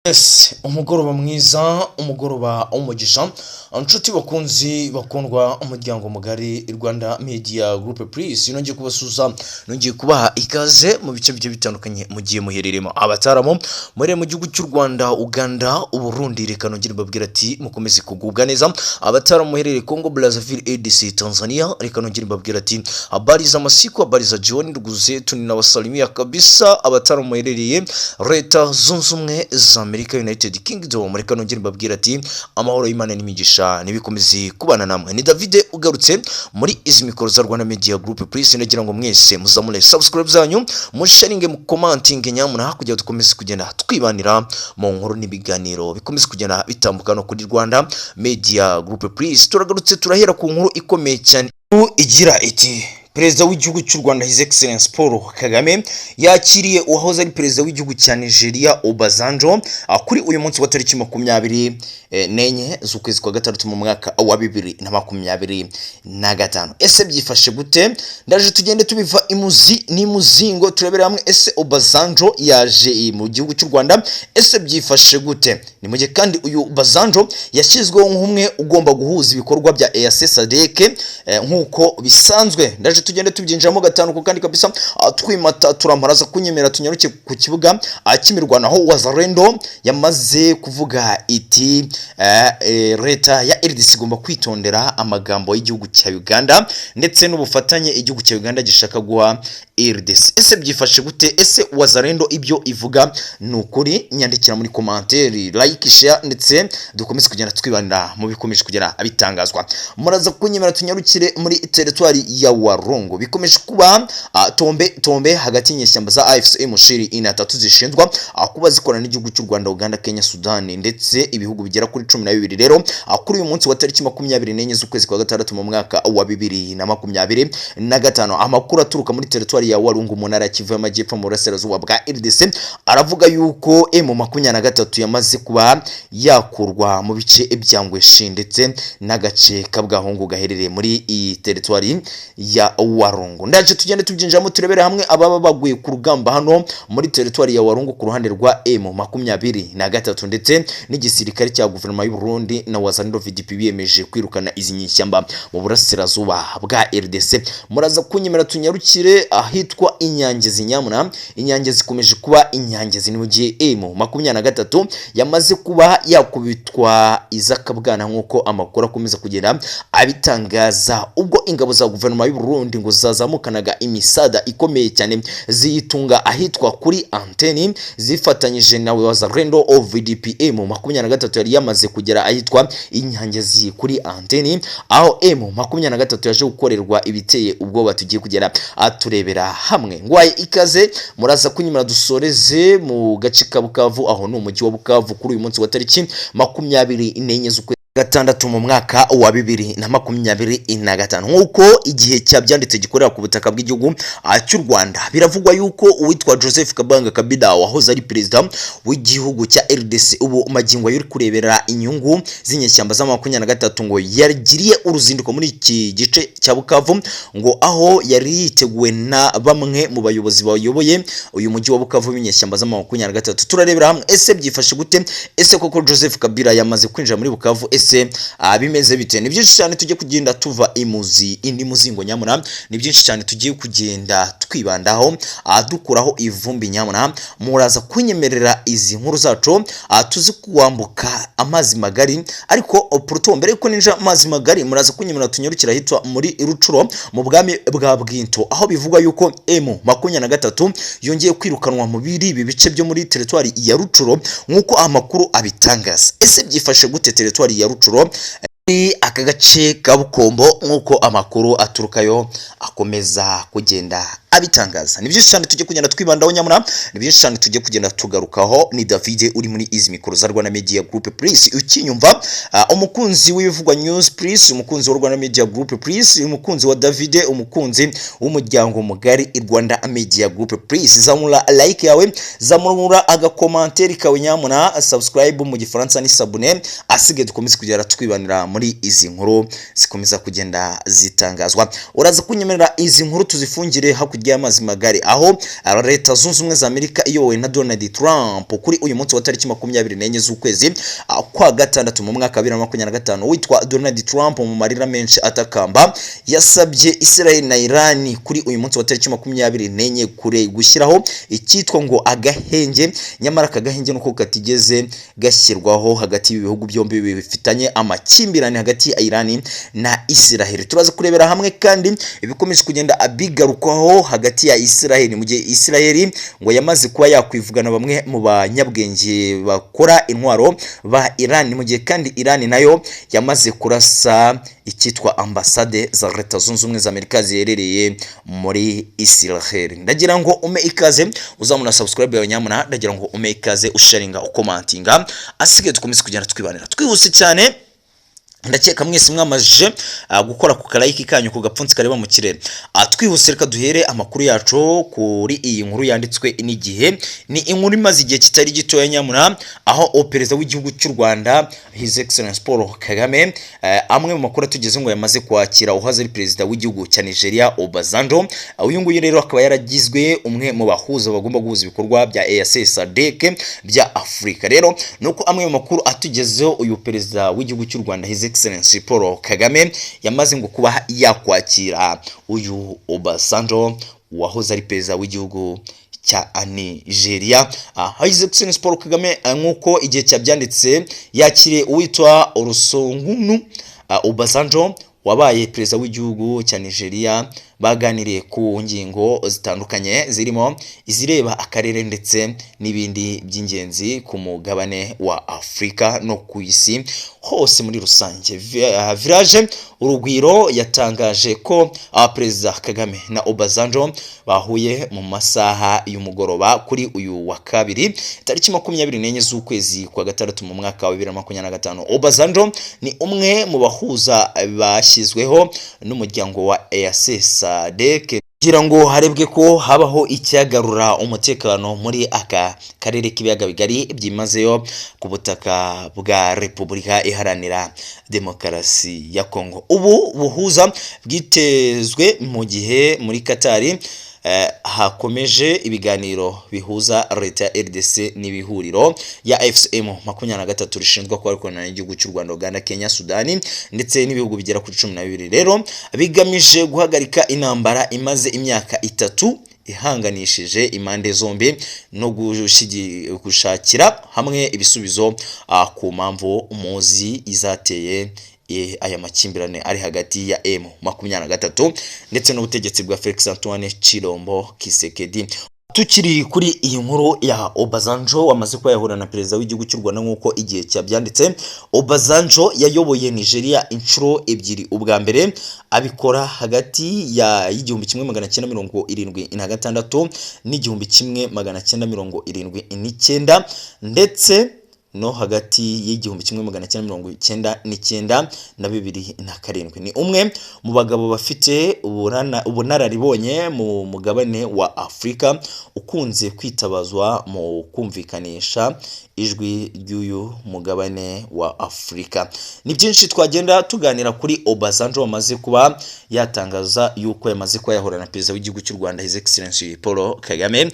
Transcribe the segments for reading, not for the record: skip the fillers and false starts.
Yes, umugoroba mwiza, umugoroba w'umugisha, inshuti bakunzi bakundwa, umuryango mugari Rwanda Media Group Please, nongeye kubasuhuza, nongeye kubaha ikaze mu bice bigiye bitandukanye mugiye muhereremo. Abataramo muri mu gihugu cy'u Rwanda, Uganda, Uburundi, reka nongere mbabwira ati mukomeze kugubwa neza. Abataramo muherereye Congo Brazzaville, ADC, Tanzania, reka nongere mbabwira ati habari za masiku, habari za jioni, ndugu zetu, ninawasalimia kabisa. Abataramo muherereye Leta Zunze Ubumwe za Amerika, United Kingdom, reka nongere mbabwira ati amahoro y'Imana n'imigisha nibikomeze kubana namwe. Ni David ugarutse muri izi mikoro za Rwanda Media Group Please. Nagira ngo mwese muzamure subscribe zanyu, musharinge, mu commenting nyamuna, kugira dukomeze kugenda twibanira mu nkuru n'ibiganiro bikomeze kugenda bitambuka no kuri Rwanda Media Group Please. Turagarutse, turahera ku nkuru ikomeye cyane igira iti: Perezida w'igihugu cy'u Rwanda, His Excellence Paul Kagame, yakiriye uwahoze ari perezida w'igihugu cya Nigeria, Obasanjo, kuri uyu munsi wa tariki 24 z'ukwezi kwa gatandatu mu mwaka wa 2025. Ese byifashe gute? Ndaje tugende tubiva imuzi n'imuzingo, turebere hamwe. Ese Obasanjo yaje mu gihugu cy'u Rwanda, ese byifashe gute? Ni mu gihe kandi uyu Obasanjo yashyizweho nk'umwe ugomba guhuza ibikorwa bya EAC, SADC nk'uko bisanzwe. Ndaje tugende tubyinjiramo gatanu ku kandi kabisa, twimata turamaraza kunyemera. Tunyaruke ku kibuga cy'imirwano, aho Wazalendo yamaze kuvuga iti leta ya RDC igomba kwitondera amagambo y'igihugu cya Uganda ndetse n'ubufatanye igihugu cya Uganda gishaka guha RDC. Ese byifashe gute? Ese Wazalendo ibyo ivuga ni ukuri? Nyandikira muri commentaire, like, share, ndetse dukomeze kugenda twibanira mu bikomeje kugera abitangazwa. Muraza kunyemera tunyarukire muri teritwari ya Walungu. Bikomeje kuba tombe tombe hagati y'inyeshyamba za AFC M23 zishinzwa kuba zikorana n'igihugu cy'u Rwanda, Uganda, Kenya, Sudani ndetse ibihugu bigera kuri 12. Rero kuri uyu munsi wa tariki 24 z'ukwezi kwa gatandatu mu mwaka wa 2025, amakuru aturuka muri teritwari ya Walungu mu ntara ya Kivu y'Amajyepfo mu burasirazuba bwa RDC aravuga yuko M23 yamaze kuba yakurwa mu bice bya Ngweshi ndetse n'agace ka Bwahungu gaherereye muri iyi teritwari ya Walungu. Ndaje tugende tubyinjiramo, turebere hamwe ababa baguye ku rugamba hano muri teritwari ya Walungu ku ruhande rwa M23 ndetse n'igisirikare cya guverinoma y'u Burundi na Wazalendo VDP biyemeje kwirukana izi nyeshyamba mu burasirazuba bwa RDC. Muraza kunyemera tunyarukire ahitwa Inyangezi nyamuna. Inyange zikomeje kuba inyangezi, ni mu gihe M23 yamaze kuba yakubitwa izakabwana nk'uko amakuru akomeza kugenda abitangaza, ubwo ingabo za guverinoma y'u Burundi ngo zazamukanaga imisada ikomeye cyane ziyitunga ahitwa kuri anteni zifatanyije na Wazalendo OVDP. M23 yari yamaze kugera ahitwa Inyangezi kuri anteni, aho M23 yaje gukorerwa ibiteye ubwoba tugiye kugera aturebera hamwe. Ngwaye ikaze, muraza kunyimara dusoreze mu gace ka Bukavu, aho ni umujyi wa Bukavu, kuri uyu munsi wa tariki 24 z'ukwezi gatandatu mu mwaka wa 2025, nk'uko igihe cyabyanditse gikorera ku butaka bw'igihugu cy'u Rwanda. Biravugwa yuko uwitwa Joseph Kabanga Kabila wahoze ari perezida w'igihugu cya RDC, ubu magingo uri kurebera inyungu z'inyeshyamba za 23, ngo yagiriye uruzinduko muri iki gice cya Bukavu, ngo aho yari yiteguwe na bamwe mu bayobozi bayoboye uyu mujyi wa Bukavu w'inyeshyamba za 23. Turarebera hamwe ese byifashe gute? Ese koko Joseph Kabila yamaze kwinjira muri Bukavu? Ese bimeze bite? Ni byinshi cyane tujye kugenda tuva imuzi indi muzingo nyamuna. Ni byinshi cyane tugiye kugenda twibandaho, dukuraho ivumbi nyamuna. Muraza kunyemerera izi nkuru zacu tuzi kuwambuka amazi magari, ariko Pluto, mbere yuko ninja amazi magari, muraza kunyemerera tunyarukira ahitwa muri Rutshuru mu bwami bwa Bwinto, aho bivugwa yuko M23 yongeye kwirukanwa mu biri ibi bice byo muri teritwari ya Rutshuru nk'uko amakuru abitangaza. Ese byifashe gute teritwari ya Rutshuru, aka gace ka Bukombo, nk'uko amakuru aturukayo akomeza kugenda abitangaza? Ni byinshi cyane tujye kugenda twibandaho nyamara, ni byinshi cyane tujye kugenda tugarukaho. Ni David uri muri izi mikoro za Rwanda Media Group Please. Ukinyumva, umukunzi w'ibivugwa news please, umukunzi wa Rwanda Media Group Please, umukunzi wa David, umukunzi w'umuryango mugari Rwanda Media Group Please, zamura like yawe, zamura agakomanteri kawe nyamuna. Subscribe mu Gifaransa ni s'abonner. Asigaye dukomeze kugenda twibanira muri izi nkuru zikomeza kugenda zitangazwa. Uraza kunyemerera izi nkuru tuzifungire hakurya. Hakurya y'amazi magari, aho Leta Zunze Ubumwe za Amerika iyobowe na Donald Trump, kuri uyu munsi wa tariki 24 z'ukwezi kwa gatandatu mu mwaka wa 2025, witwa Donald Trump mu marira menshi atakamba yasabye Israel na Iran kuri uyu munsi wa tariki 24 kure gushyiraho icyitwa ngo agahenge. Nyamara aka gahenge nuko katigeze gashyirwaho hagati y'ibihugu byombi bifitanye amakimbirane, hagati ya Iran na Israel. Turaza kurebera hamwe kandi ibikomeje kugenda bigarukwaho hagati ya Israel, mu gihe Israel ngo yamaze kuba yakwivugana bamwe mu banyabwenge bakora intwaro ba Iran, mu gihe kandi Iran nayo yamaze kurasa icyitwa ambasade za Leta Zunze Ubumwe za Amerika ziherereye muri Israel. Ndagira ngo ume ikaze uzamuna subscribe yawe nyamuna, ndagira ngo ume ikaze usharinga, ukomantinga, asigaye dukomeze kugenda twibanira. Twihuse cyane, ndakeka mwese mwamajije gukora ku ka like kanyu ku gapfunsi kareba mu kirere. Twihuse, reka duhere amakuru yacu kuri iyi nkuru yanditswe n'igihe. Ni inkuru imaze igihe kitari gitoya nyamuna, aho perezida w'igihugu cy'u Rwanda, His Excellence Paul Kagame, amwe mu makuru atugeze ngo yamaze kwakira uhaze ari perezida w'igihugu cya Nigeria, Obasanjo. Uyu nguyu rero akaba yaragizwe umwe mu bahuza bagomba guhuza ibikorwa bya EAC, SADC bya Afurika. Rero nuko amwe mu makuru atugezeho, uyu perezida w'igihugu cy'u Rwanda, His Excellency Paul Kagame, yamaze ngo kuba yakwakira uyu Obasanjo wahoze ari perezida w'igihugu cya Nigeria. His Excellency Paul Kagame, nk'uko igihe cyabyanditse, yakiriye uwitwa Olusegun Obasanjo wabaye perezida w'igihugu cya Nigeria. Baganiriye ku ngingo zitandukanye zirimo izireba akarere ndetse n'ibindi by'ingenzi ku mugabane wa Afurika no ku isi hose muri rusange. Village Urugwiro yatangaje ko Perezida Kagame na Obasanjo bahuye mu masaha y'umugoroba kuri uyu wa kabiri, tariki 24 z'ukwezi kwa gatandatu mu mwaka wa 2025. Obasanjo ni umwe mu bahuza bashyizweho n'umuryango wa EAC SADC kugira ngo harebwe ko habaho icyagarura umutekano muri aka karere k'ibiyaga bigari, byimazeyo ku butaka bwa Repubulika Iharanira Demokarasi ya Kongo. Ubu buhuza bwitezwe mu gihe muri Katari hakomeje ibiganiro bihuza leta ya RDC n'ibihuriro ya AFC M 23 rishinzwe kuba rikorana n'igihugu cy'u Rwanda, Uganda, Kenya, Sudani ndetse n'ibihugu bigera kuri 12, rero bigamije guhagarika intambara imaze imyaka 3 ihanganishije impande zombi no gushakira hamwe ibisubizo ku mpamvu muzi izateye aya makimbirane ari hagati ya M23 ndetse n'ubutegetsi bwa Felix Antoine Tshilombo Tshisekedi. Tukiri kuri iyi nkuru ya Obasanjo wamaze kuba yahura na perezida w'igihugu cy'u Rwanda, nk'uko igihe cyabyanditse, Obasanjo yayoboye Nigeria inshuro ebyiri. Ubwa mbere abikora hagati ya 1976 n'1979, ndetse no hagati y'1999 na 2007. Ni umwe mu bagabo bafite ubunararibonye mu mugabane wa Afurika, ukunze kwitabazwa mu kumvikanisha ijwi ry'uyu mugabane wa Afurika. Ni byinshi twagenda tuganira kuri Obasanjo wamaze kuba yatangaza yuko yamaze kuba yahura na perezida w'igihugu cy'u Rwanda, His Excellency Paul Kagame.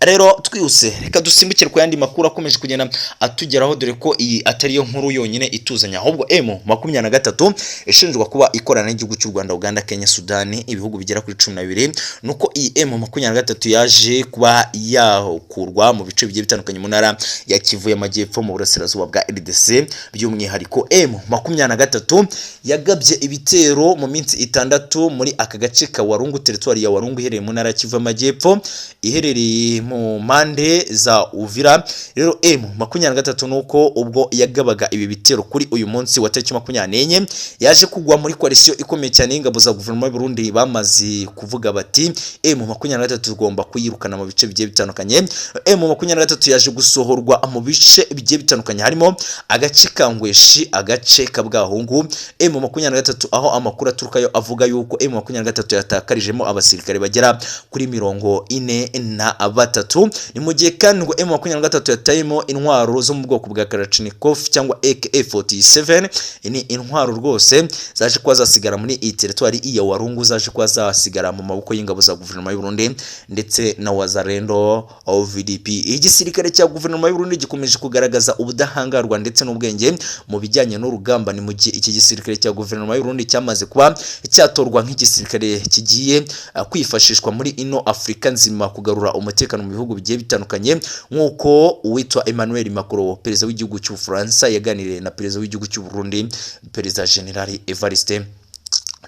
Rero twihuse, reka dusimbukire ku yandi makuru akomeje kugenda atugeraho, dore ko iyi atari yo nkuru yonyine ituzanya, ahubwo M23 ishinjwa kuba ikorana n'igihugu cy'u Rwanda, Uganda, Kenya, Sudani, ibihugu bigera kuri 12. Nuko iyi M23 yaje kuba yakurwa mu bice bigiye bitandukanye mu ntara ya Kivu y'Amajyepfo mu burasirazuba bwa RDC. By'umwihariko M23 yagabye ibitero mu minsi 6 muri aka gace ka Walungu, teritwari ya Walungu iherereye mu ntara ya Kivu y'Amajyepfo, iherereye mu mpande za Uvira. Rero M23 nuko ubwo yagabaga ibi bitero kuri uyu munsi wa tariki 24, yaje kugwa muri coalition ikomeye cyane y'ingabo za guverinoma y'u Burundi. Bamaze kuvuga bati M23 tugomba kuyirukana mu bice bigiye bitandukanye. M23 yaje gusohorwa mu bice bigiye bitandukanye, harimo agace ka Ngweshi, agace ka Bwahungu. M23, aho amakuru aturukayo avuga yuko M23 yatakarijemo abasirikare bagera kuri 43. Ni mu gihe kandi ngo M23 yatayemo intwaro zo mu bwoko bwoko bwa Kalashnikov cyangwa AK47. Ni intwaro rwose zaje kuba zasigara muri iyi teritwari ya Warungu, zaje kuba zasigara mu maboko y'ingabo za guverinoma y'u Burundi ndetse na Wazalendo VDP. Igisirikare cya guverinoma y'u Burundi gikomeje kugaragaza ubudahangarwa ndetse n'ubwenge mu bijyanye n'urugamba. Ni mu gihe iki gisirikare cya guverinoma y'u Burundi cyamaze kuba cyatorwa nk'igisirikare kigiye kwifashishwa muri ino Afurika nzima kugarura umutekano mu bihugu bigiye bitandukanye, nk'uko uwitwa Emmanuel Macron, perezida w'igihugu cy'Ubufaransa, yaganiriye na perezida w'igihugu cy'u Burundi, perezida General Evariste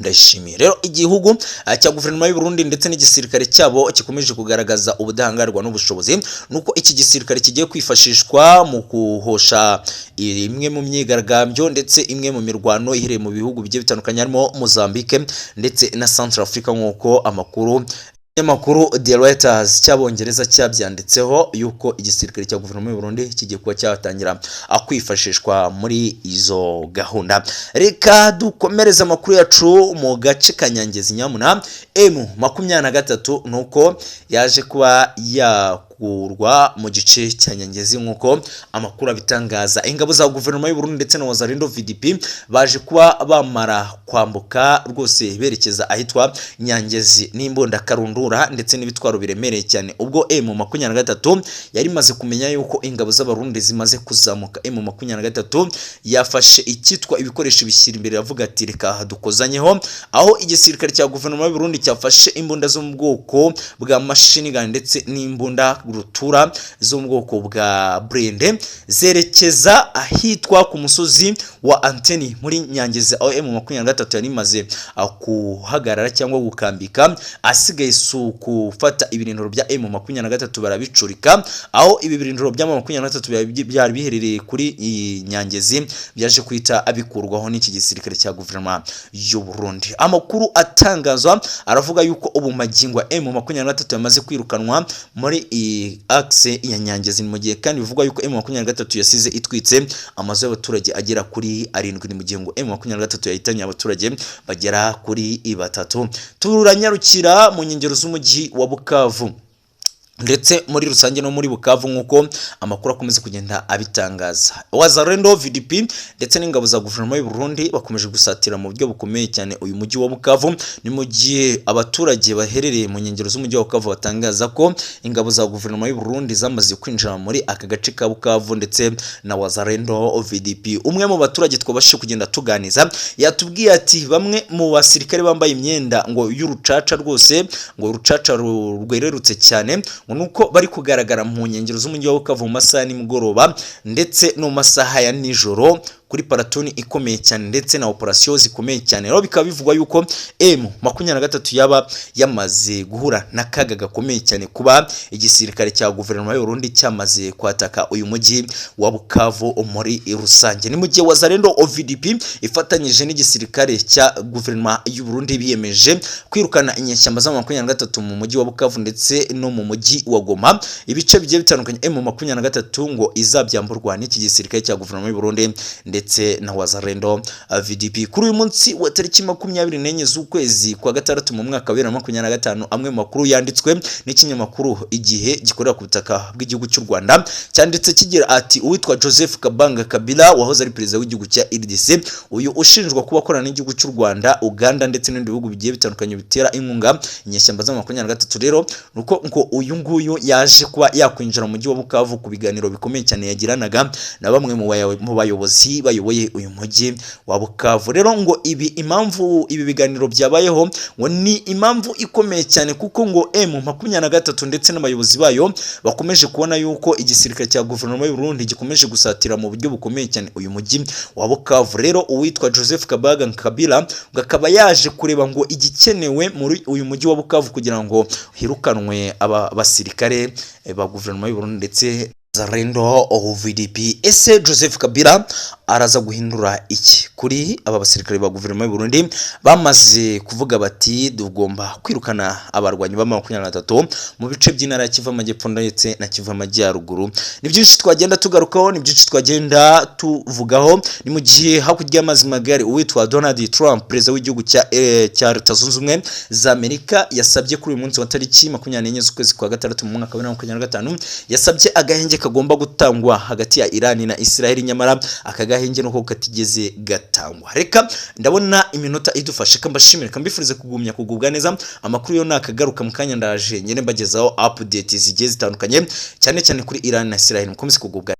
Ndayishimiye. Rero igihugu cya guverinoma y'u Burundi ndetse n'igisirikare cyabo gikomeje kugaragaza ubudahangarwa n'ubushobozi, nuko iki gisirikare kigiye kwifashishwa mu kuhosha imwe mu myigaragambyo ndetse imwe mu mirwano iherereye mu bihugu bigiye bitandukanye, harimo Mozambique ndetse na Central Africa, nk'uko amakuru ikinyamakuru The Reuters cy'Abongereza cyabyanditseho yuko igisirikare cya guverinoma y'u Burundi kigiye kuba cyatangira kwifashishwa muri izo gahunda. Reka dukomereze amakuru yacu mu gace ka Nyangezi. Nyamuna M23 nuko yaje kuba yakurwa mu gice cya Nyangezi, nk'uko amakuru abitangaza. Ingabo za guverinoma y'u Burundi ndetse na Wazalendo VDP baje kuba bamara kwambuka rwose berekeza ahitwa Nyangezi n'imbunda karundura ndetse n'ibitwaro biremereye cyane, ubwo M23 yari imaze kumenya yuko ingabo z'Abarundi zimaze kuzamuka. M23 yafashe icyitwa ibikoresho bishyira imbere, avuga ati reka dukozanyeho, aho igisirikare cya guverinoma y'u Burundi cyafashe imbunda zo mu bwoko bwa machine gun ndetse n'imbunda rutura zo mu bwoko bwa blindé, zerekeza ahitwa ku musozi wa Anteni muri Nyangezi, aho M23 yari imaze kuhagarara cyangwa gukambika. Asigaye si gufata ibirindiro bya M23 barabicurika, aho ibi birindiro bya M23 byari biherereye kuri Nyangezi byaje kwita abikurwaho n'iki gisirikare cya guverinoma y'u Burundi. Amakuru atangazwa aravuga yuko ubu magingo M23 yamaze kwirukanwa muri iyi axe ya Nyangezi, mu gihe kandi bivugwa yuko M23 yasize itwitse amazu y'abaturage agera kuri 7, ni mu gihe ngo M23 yahitanye abaturage bagera kuri 3. Turanyarukira mu nkengero z'umujyi wa Bukavu ndetse muri rusange no muri Bukavu, nk'uko amakuru akomeza kugenda abitangaza. Wazalendo VDP ndetse n'ingabo za guverinoma y'u Burundi bakomeje gusatira mu buryo bukomeye cyane uyu mujyi wa Bukavu. Ni mu gihe abaturage baherereye mu nkengero z'umujyi wa Bukavu batangaza ko ingabo za guverinoma y'u Burundi zamaze kwinjira muri aka gace ka Bukavu ndetse na Wazalendo VDP. Umwe mu baturage twabashije kugenda tuganiza yatubwiye ati bamwe mu basirikare bambaye imyenda ngo y'urucaca rwose, ngo urucaca rwererutse cyane, ngo nuko bari kugaragara mu nkengero z'umujyi wa Bukavu mu masaha ya nimugoroba ndetse no mu masaha ya nijoro kuri paratoni ikomeye cyane ndetse na operasiyo zikomeye cyane. Rero bikaba bivugwa yuko M23 yaba yamaze guhura n'akaga gakomeye cyane kuba igisirikare cya guverinoma y'u Burundi cyamaze kwataka uyu mujyi wa Bukavu muri rusange. Ni mu gihe Wazalendo OVDP ifatanyije n'igisirikare cya guverinoma y'u Burundi biyemeje kwirukana inyeshyamba za 23 mu mujyi wa Bukavu ndetse no mu mujyi wa Goma, ibice bigiye bitandukanye M23 ngo izabyamburwa n'iki gisirikare cya guverinoma y'u Burundi ndetse na Wazalendo VDP. Kuri uyu munsi wa tariki 24 z'ukwezi kwa gatandatu mu mwaka wa 2025, amwe mu makuru yanditswe n'ikinyamakuru Igihe gikorera ku butaka bw'igihugu cy'u Rwanda cyanditse kigira ati uwitwa Joseph Kabanga Kabila wahoze ari perezida w'igihugu cya RDC, uyu ushinjwa kuba akorana n'igihugu cy'u Rwanda, Uganda ndetse n'ibindi bihugu bigiye bitandukanye bitera inkunga inyeshyamba za 23, rero nuko ngo uyu nguyu yaje kuba yakwinjira mu mujyi wa Bukavu ku biganiro bikomeye cyane yagiranaga na bamwe mu bayobozi bayoboye uyu mujyi wa Bukavu. Rero ngo ibi impamvu ibi biganiro byabayeho ngo ni impamvu ikomeye cyane, kuko ngo M23 ndetse n'abayobozi bayo bakomeje kubona yuko igisirikare cya guverinoma y'u Burundi gikomeje gusatira mu buryo bukomeye cyane uyu mujyi wa Bukavu. Rero uwitwa Joseph Kabaga Kabila ngo akaba yaje kureba ngo igikenewe muri uyu mujyi wa Bukavu kugira ngo hirukanwe aba basirikare ba guverinoma y'u Burundi ndetse Wazalendo VDP. Ese Joseph Kabila araza guhindura iki kuri aba basirikare ba guverinoma y'u Burundi bamaze kuvuga bati tugomba kwirukana abarwanyi ba 23 mu bice by'intara ya Kivu Amajyepfo ndetse na Kivu Amajyaruguru? Ni byinshi twagenda tugarukaho, ni byinshi twagenda tuvugaho. Ni mu gihe hakurya y'amazi magari uwitwa Donald Trump, perezida w'igihugu cya Leta Zunze Ubumwe za Amerika, yasabye kuri uyu munsi wa tariki 24 z'ukwezi kwa gatandatu mu mwaka wa 2025, yasabye agahenge kagomba gutangwa hagati ya Iran Iran na Israel, nyamara aka gahenge nuko katigeze gatangwa. Reka ndabona iminota idufashe, kambashimire, kambifurize kugumya kugubwa neza. Amakuru yo nakagaruka mu kanya, ndaje ngene mbagezaho update zigiye zitandukanye, cyane cyane kuri Iran na Israel. Mukomeze kugubwa.